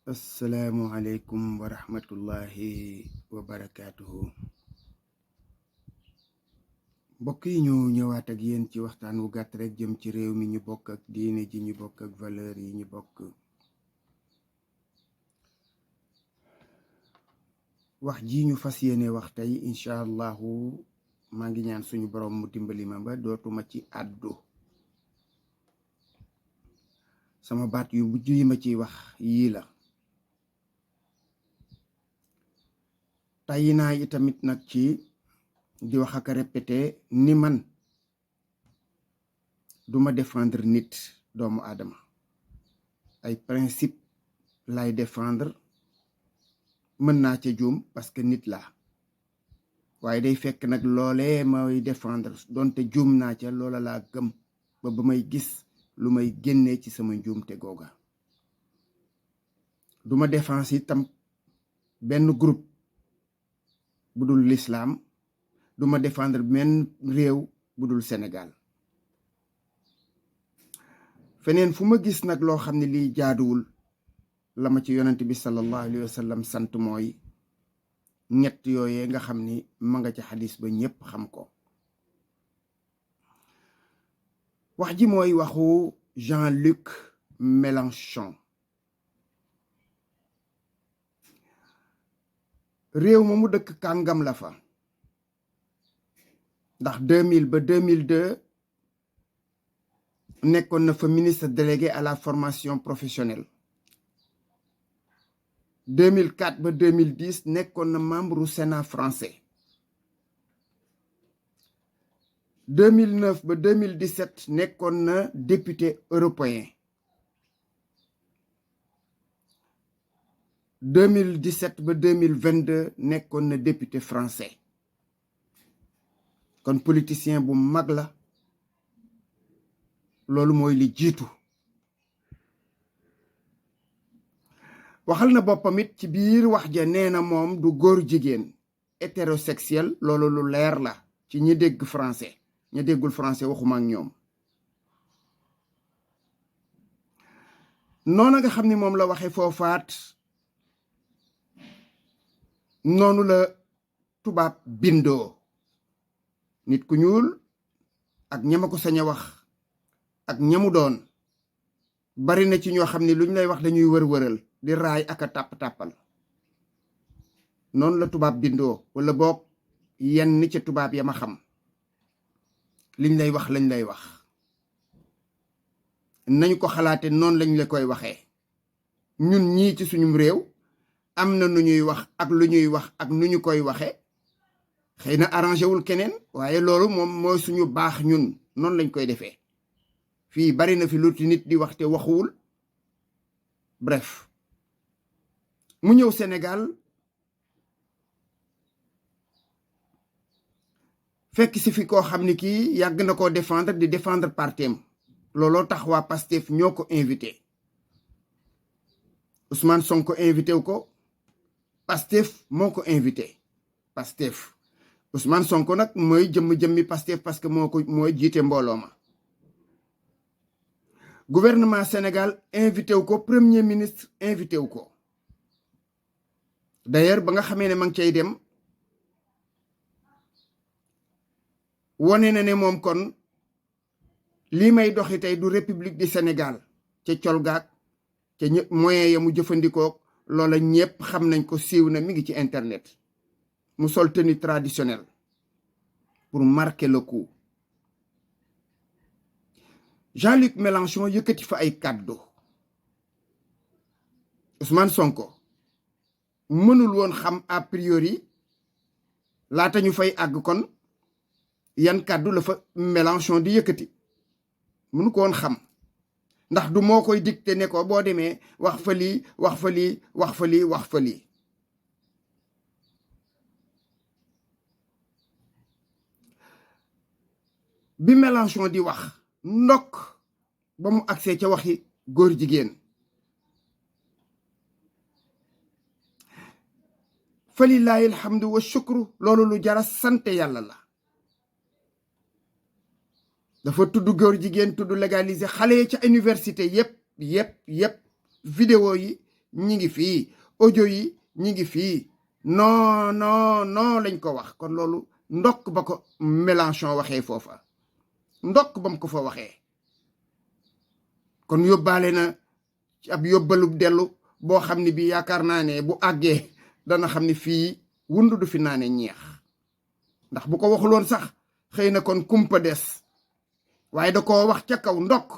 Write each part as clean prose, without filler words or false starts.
asalaamualeykum wa rahmatullahi wa barakaatuhu. mbokk yi ñu ñëwaat ak yéen ci waxtaan wu gàtt rek jëm ci réew mi ñu bokk ak diine ji ñu bokk ak valeur yi ñu bokk. wax ji ñu fas yéene wax tey incha allahu maa ngi ñaan suñu borom mu dimbali ma ba dootuma ci àddu. sama baat yu mujj yi ma ciy wax yii la. tàyyi naa yi tamit nag ci di wax ak répété ni man duma défendre nit doomu aadama ay principe lay défendre. mën naa ca juum parce que nit laa waaye day fekk nag loolee may défendre donte juum naa ca loola laa gëm ba may gis lu may génnee ci sama njuumte googa. duma défense itam benn groupe bu dul l'islam duma défendre benn réew bu dul Sénégal. feneen fu ma gis nag loo xam ne lii jaaduwul la ma ci yonent bi sallallahu alayhi wa sallam sant mooy ñett yooyee nga xam ni ma nga ci xadis ba ñépp xam ko. wax ji mooy waxu Jean-Luc Mélenchon. réew ma mu dëkk kàngam la fa ndax 2000 ba 2002 nekkoon na fa ministre délégué à la formation professionnelle. 2004 ba 2010 nekkoon na membre du Sénat français. 2009 ba 2017 nekkoon na député européen. 2017 ba 2022 nekkoon na député français. kon politicien bu mag la. loolu mooy li jiitu. waxal na boppam it ci biir wax ja nee na moom du góor jigéen hétérosexuel. loolu lu leer la ci ñi dégg français. ñi déggul français waxuma ak ñoom. noona nga xam ni moom la waxe foofaat noonu la tubaab bindoo. nit ku ñuul ak ñama ko sañ a wax ak ñamu doon bari na ci ñoo xam ne luñ lay wax dañuy wër-wëral di raay ak a tàpp-tàppal. noonu la tubaab bindoo wala boog yenn ca tubaab ya ma xam liñ lay wax lañ lay wax nañu ko xalaate noonu lañ la koy waxee. ñun ñii ci suñum réew am na nu ñuy wax ak lu ñuy wax ak nu ñu koy waxe xëy na arrangé wul keneen waaye loolu moom mooy suñu baax ñun noonu lañ koy defee. fii bari na fi lu nit di wax te waxuwul. bref mu ñëw Sénégal fekk si fi koo xam ni kii yàgg na koo défendre di défendre partem. looloo tax waa Pastef ñoo ko invité. Ousmane Sonko invité wu ko. Pastef moo ko invité. Pastef Ousmane Sonko nag mooy jëmmi Pastef parce que mooy jiite mbooloo ma. gouvernement Sénégal invité wu ko. premier ministre invité wu ko. d'ailleurs ba nga xamee ne ma ngi cay dem wone na ne moom kon lii may doxi tey du république du Sénégal ca colgaak ca ñëpp moyen ya mu jëfandikoo loola ñëpp xam nañ ko siiw na mi ngi ci internet. mu sol tenue traditionnelle pour marquer le coup. Jean-Luc Mélenchon yëkkati fa ay kàddu. Ousmane Sonko mënul woon xam a priori laata ñu fay àgg kon yan kàddu la fa Mélenchon di yëkkati. mënu ko woon xam ndax du moo koy dicté ne ko boo demee wax fa lii wax fa lii wax fa lii wax fa lii. bi Mélenchon di wax ndokk ba mu agsee ca waxi góor jigéen falillaahi alhamdu wa shukru. loolu lu jara sante yàlla la. dafa tudd góor jigéen tudd légaliser xale yi ca université yépp vidéo yi ñi ngi fii audio yi ñi ngi fii non non non lañ ko wax. kon loolu ndokk ba ko Mélenchon waxee foofa, ndokk ba mu ko fa waxee. kon yóbbaale na ci ab yóbbalub dellu boo xam ne bii yaakaar naa ne bu àggee dana xam ne fii wundu du fi naane ñeex. ndax bu ko waxuloon sax xëy na kon kumpa des, waaye da koo wax ca kaw ndokk.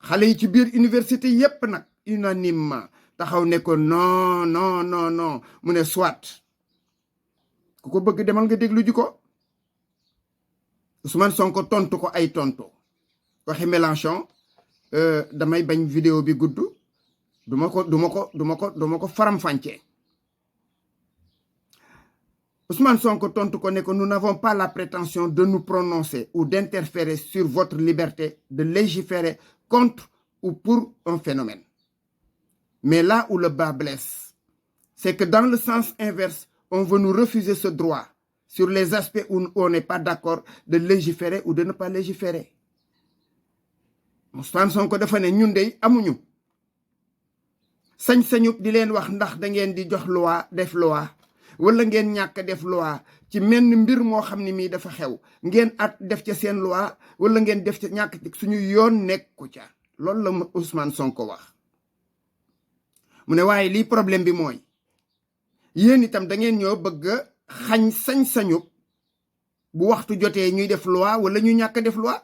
xale yi ci biir université yépp nag unanimement taxaw ne ko non non non non. mu ne soit ku ko bëgg demal nga déglu ji ko. Ousmane Sonko tontu ko ay tontu waxi Mélenchon damay bañ vidéo bi gudd, duma ko faram-fàccee. Ousmane Sonko tontu ko ne ko nous n'avons pas la prétention de nous prononcer ou d'interférer sur votre liberté de légiférer contre ou pour un phénomène. Mais là où le bas blesse, c'est que dans le sens inverse, on veut nous refuser ce droit sur les aspects où on n'est pas d'accord de légiférer ou de ne pas légiférer. Ousmane Sonko dafa ne ñun dey amuñu sañ-sañu di leen wax ndax da ngeen di jox loi def loi wala ngeen ñàkk def loi ci menn mbir moo xam ne mii dafa xew ngeen at def ca seen loi wala ngeen def ca ñàkk suñu yoon nekku ca. loolu la Ousmane Sonko wax. mu ne waaye lii problème bi mooy yéen itam da ngeen ñoo bëgg a xañ sañ-sañu bu waxtu jotee ñuy def loi wala ñu ñàkk def loi.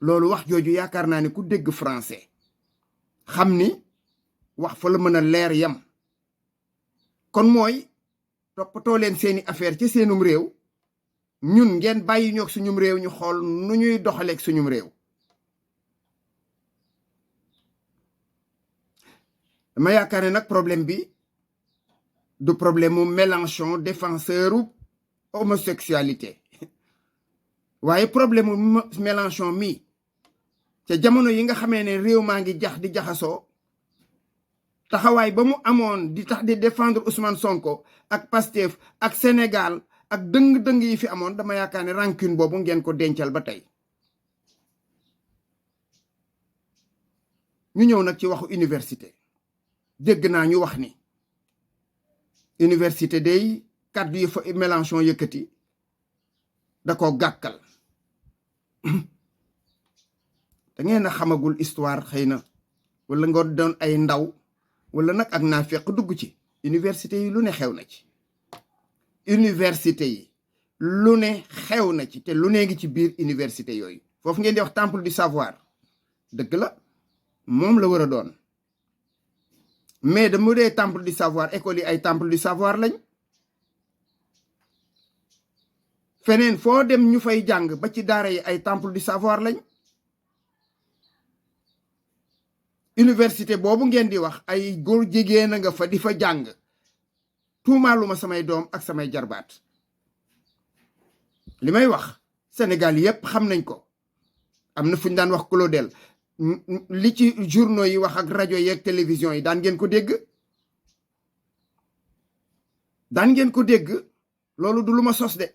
loolu wax jooju yaakaar naa ne ku dégg français xam ni wax fa la mën a leer yam. kon mooy toppatoo leen seeni affaire ci seenum réew, ñun ngeen bàyyi ñoog suñum réew ñu xool nu ñuy doxaleeg suñum réew. dama yaakaar ne nag problème bi du problème mu Mélenchon défenseur u homosexualité waaye problème mu Mélenchon mi ca jamono yi nga xamee ne réew maa ngi di jaxasoo taxawaay ba mu amoon di tax di défendre Ousmane Sonko ak Pastef ak Sénégal ak dëng-dëng yi fi amoon, dama yaakaar ne rancune boobu ngeen ko dencal ba tey. ñu ñëw nag ci waxu université. dégg naa ñu wax ni université day kàddu yi fa Mélenchon yëkkati da ko gàkkal. da ngeen a xamagul histoire xëy na wala nga doon ay ndaw wala nag ak naa fekk dugg ci. université yi lu ne xew na ci. université yi lu ne xew na ci te lu ne ngi ci biir université yooyu. foofu ngeen di wax temple du savoir dëgg la moom la war a doon. mais da mu dee temple du savoir école yi ay temple du savoir lañ. feneen foo dem ñu fay jàng ba ci daara yi ay temple du savoir lañ. université boobu ngeen di wax ay góor jigéen a nga fa di fa jàng tuumaaluma samay doom ak samay jarbaat. li may wax Sénégal yépp xam nañ ko. am na fu ñu daan wax Claudel li ci journaux yi wax ak rajo yi ak télévision yi daan ngeen ko dégg. daan ngeen ko dégg loolu du lu ma sos de.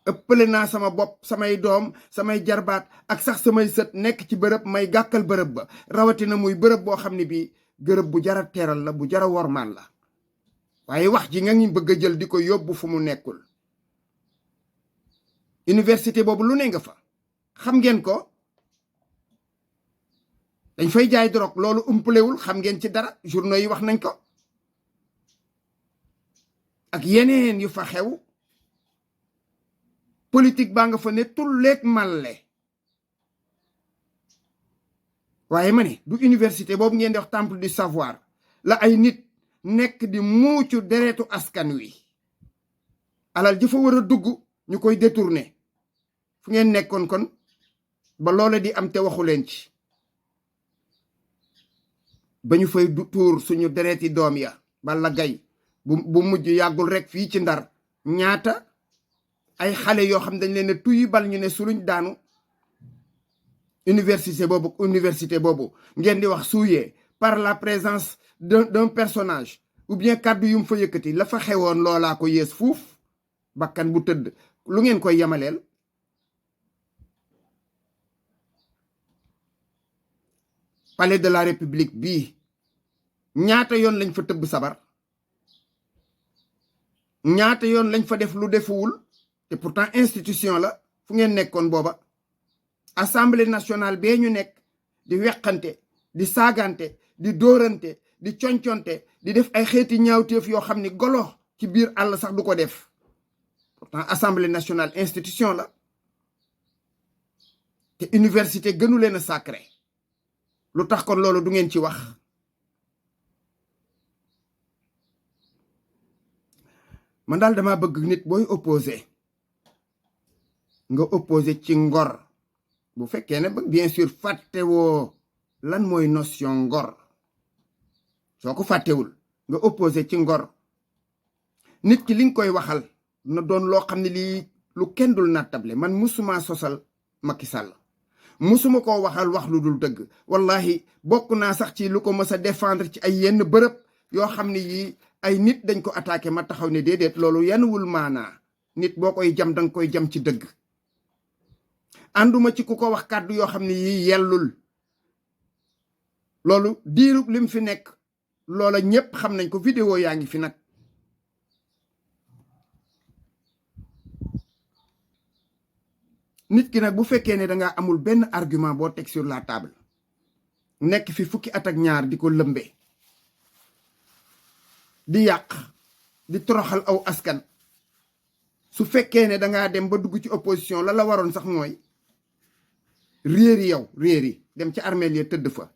ëppale naa sama bopp samay doom samay jarbaat ak sax samay sët nekk ci bërëb may gàkkal bërëb ba rawatina muy bërëb boo xam ne bii gërëb bu jara teeral la bu jara wormaan la. waaye wax ji nga ngi bëgg a jël di ko yóbbu fu mu nekkul. université boobu lu ne nga fa xam ngeen ko. dañ fay jaay drogue loolu umpalewul xam ngeen ci dara journaux yi wax nañ ko. ak yeneen yu fa xew. politique baa nga fa ne tulleeg màlle. waaye ma ne du université boobu ngeen di wax temple du savoir la ay nit nekk di muucu deretu askan wi. alal ji fa war a dugg ñu koy détourné. fu ngeen nekkoon kon ba loola di am te waxu leen ci. ba ñu fay tuur suñu dereti doom ya Balla Gaye bu mujj yàggul rek fii ci Ndar ñaata ay xale yoo xam dañ leen ne tuyi bal ñu ne suluñ daanu. université boobu ngeen di wax souillé par la présence d'un personnage ou bien kàddu yu mu fa yëkkati la fa xewoon loolaa ko yées fuuf bakkan bu tëdd lu ngeen koy yamaleel. palais de la république bii ñaata yoon lañ fa tëbb sabar, ñaata yoon lañ fa def lu defuwul, te pourtant institution la. fu ngeen nekkoon booba? assemblée nationale bee ñu nekk di weqante, di saagante, di dóorante, di conconte, di def ay xeeti ñaawteef yoo xam ni golo ci biir àll sax du ko def. pourtant assemblée nationale institution la, te université gënu leen a sacré. lu tax kon loolu du ngeen ci wax? man daal dama bëgg nit booy opposé nga opposé ci ngor. bu fekkee ne bien sûr fàttewoo lan mooy notion ngor, soo ko fàttewul nga opposé ci ngor. nit ki li nga koy waxal na doon loo xam ne lii lu kenn dul nattable. man musuma sosal Macky Sall, musuma koo waxal wax lu dul dëgg. wallahi bokk naa sax ci lu ko mës a défendre ci ay yenn bërëb yoo xam ne yii ay nit dañ ko attaqué ma taxaw ne déedéet loolu yenuwul maanaa. nit boo koy jam danga koy jam ci dëgg. ànduma ci ku ko wax kàddu yoo xam ne yii yellul. loolu diirub lim fi nekk loola ñépp xam nañ ko. vidéo yaa ngi fi nag. nit ki nag bu fekkee ne danga amul benn argument boo teg sur la table, nekk fi fukki at ak ñaar di ko lëmbe, di yàq, di toroxal aw askan, su fekkee ne dangaa dem ba dugg ci opposition la waroon sax mooy réeri dem ci armeel ya tëdd fa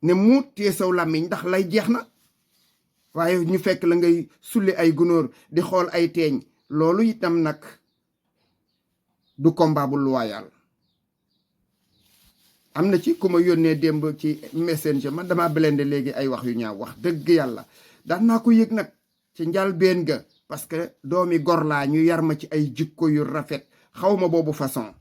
ne mu téye saw làmmiñ ndax lay jeex na. waaye ñu fekk la ngay sulli ay gunóor di xool ay teeñ, loolu itam nag du combat bu loyal. am na ci ku ma yónnee démb ci messenger, man dama blende léegi ay wax yu ñaaw. wax dëgg yàlla daan naa ko yëg nag ci njalbeen ga, parce que doomi gor laa, ñu yar ma ci ay jikko yu rafet, xaw ma boobu façon.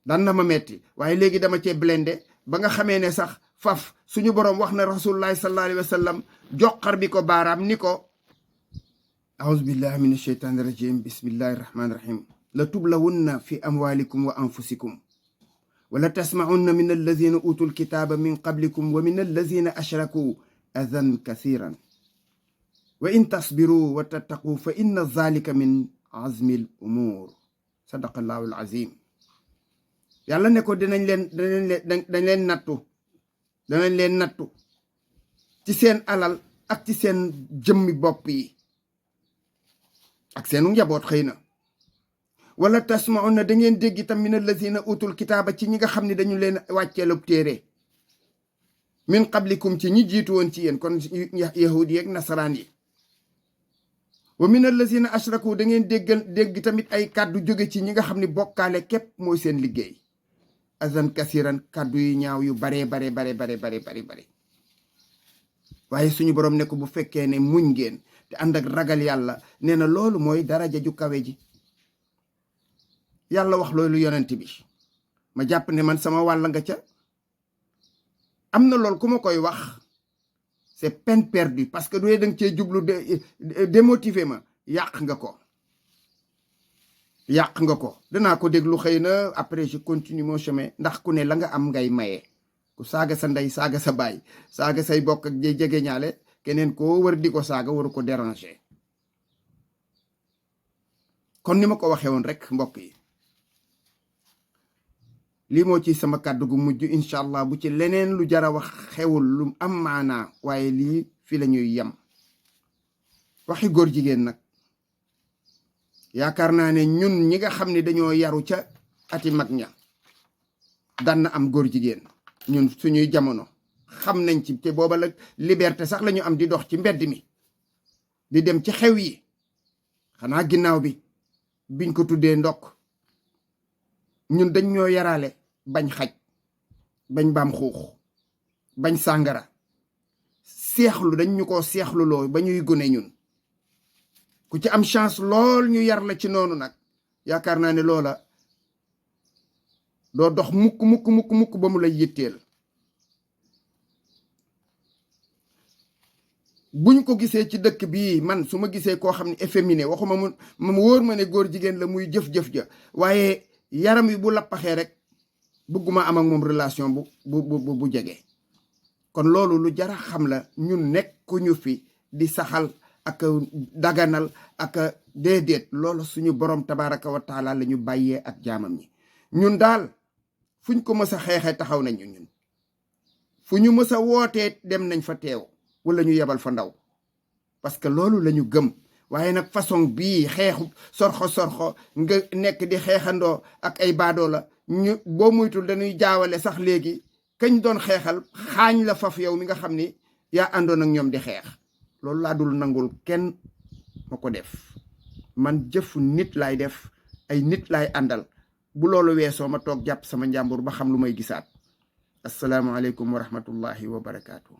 daan na ma metti waaye léegi dama cee blende ba nga xamee ne sax faf suñu boroom wax na rasulullahi sallallahu alayhi wa sallam joxar bi ko baaraam ni ko aouzu billahi min asheytaani rajim bismillahi rahmaani rahim la tublawunna fi amwalikum wa anfusikum wala tasmaunna min allazina utul kitaaba min qablikum wa min allazina ashraku adan kathiran wa in tasbiru wa tattaqu fa inna zalika min azmi al umur. sadaqa allahu al azim. yàlla ne ko dañ leen nattu ci seen alal ak ci seen jëmmi bopp yi ak seenu njaboot xëy na. wala tasmauna da ngeen dégg itam min allazina utul kitaaba ci ñi nga xam ne dañu leen wàcceelub téere min qablikum ci ñi jiitu woon ci yéen, kon yahudi yeeg nasaraan yi. wa min allazina ashraku da ngeen dégg tamit ay kàddu jóge ci ñi nga xam ne bokkaale képp mooy seen liggéey. azan kasiran kàddu yu ñaaw yu bare. waaye suñu borom ne ko bu fekkee ne muñ ngeen te ànd ak ragal yàlla, nee na loolu mooy daraja ju kawe ji. yàlla wax loolu yonent bi, ma jàpp ne man sama wàll nga ca. am na loolu ku ma koy wax c'est peine perdue, parce que du danga cee jublu démotiver ma, yàq nga ko. danaa ko déglu xëy na après je continue mon chemin, ndax ku ne la nga am ngay maye. ku saaga sa ndey saaga sa baay saaga say bokk ak jege ñaale, keneen koo war di ko saaga waru ko déranger. kon ni ma ko waxee woon rek mbokk yi, lii moo ci sama kàddu gu mujj. incha allah bu ci leneen lu jara wax xewul lu am maanaa, waaye lii fi la ñuy yem. waxi góor jigéen nag yaakaar naa ne ñun ñi nga xam ne dañoo yaru ca ati mag ña daan na am góor jigéen. ñun suñuy jamono xam nañ ci, te booba la liberté sax la ñu am di dox ci mbedd mi di dem ci xew yi. xanaa ginnaaw bi biñ ko tuddee ndokk, ñun dañ ñoo yaraale bañ xaj, bañ baam xuux, bañ sàngara, seexlu dañ ñu ko seexluloo ba ñuy gune. ñun ku ci am chance lool ñu yar la ci noonu nag, yaakaar naa ne loola doo dox mukk ba mu lay yitteel. buñ ko gisee ci dëkk bii, man su ma gisee koo xam ne efféminé, waxuma mu wóor ma ne góor jigéen la muy jëf-jëf ja, waaye yaram wi bu lappaxee rek bëgguma am ak moom relation bu jege. kon loolu lu jara xam la. ñun nekkuñu fi di saxal ak daganal ak déedéet. loolu suñu borom tabaraka wa taala la ñu bàyyee ak jaamam ñi. ñun daal fuñ ko mës a xeexee taxaw nañu. ñun fu ñu mës a wootee dem nañ fa teew wala ñu yebal fa ndaw, parce que loolu la ñu gëm. waaye nag façon bii xeexu sorxo nga nekk di xeexandoo ak ay baadoo la ñu boo muytul dañuy jaawale sax léegi kañ doon xeexal xaañ la faf yow mi nga xam ni yaa àndoon ak ñoom di xeex. loolu laa dul nangul kenn ma ko def. man jëfu nit laay def, ay nit laay àndal. bu loolu weesoo ma toog jàpp sama njàmbur ba xam lu may gisaat. asalaamaaleykum wa rahmatullahi wa barakaatu.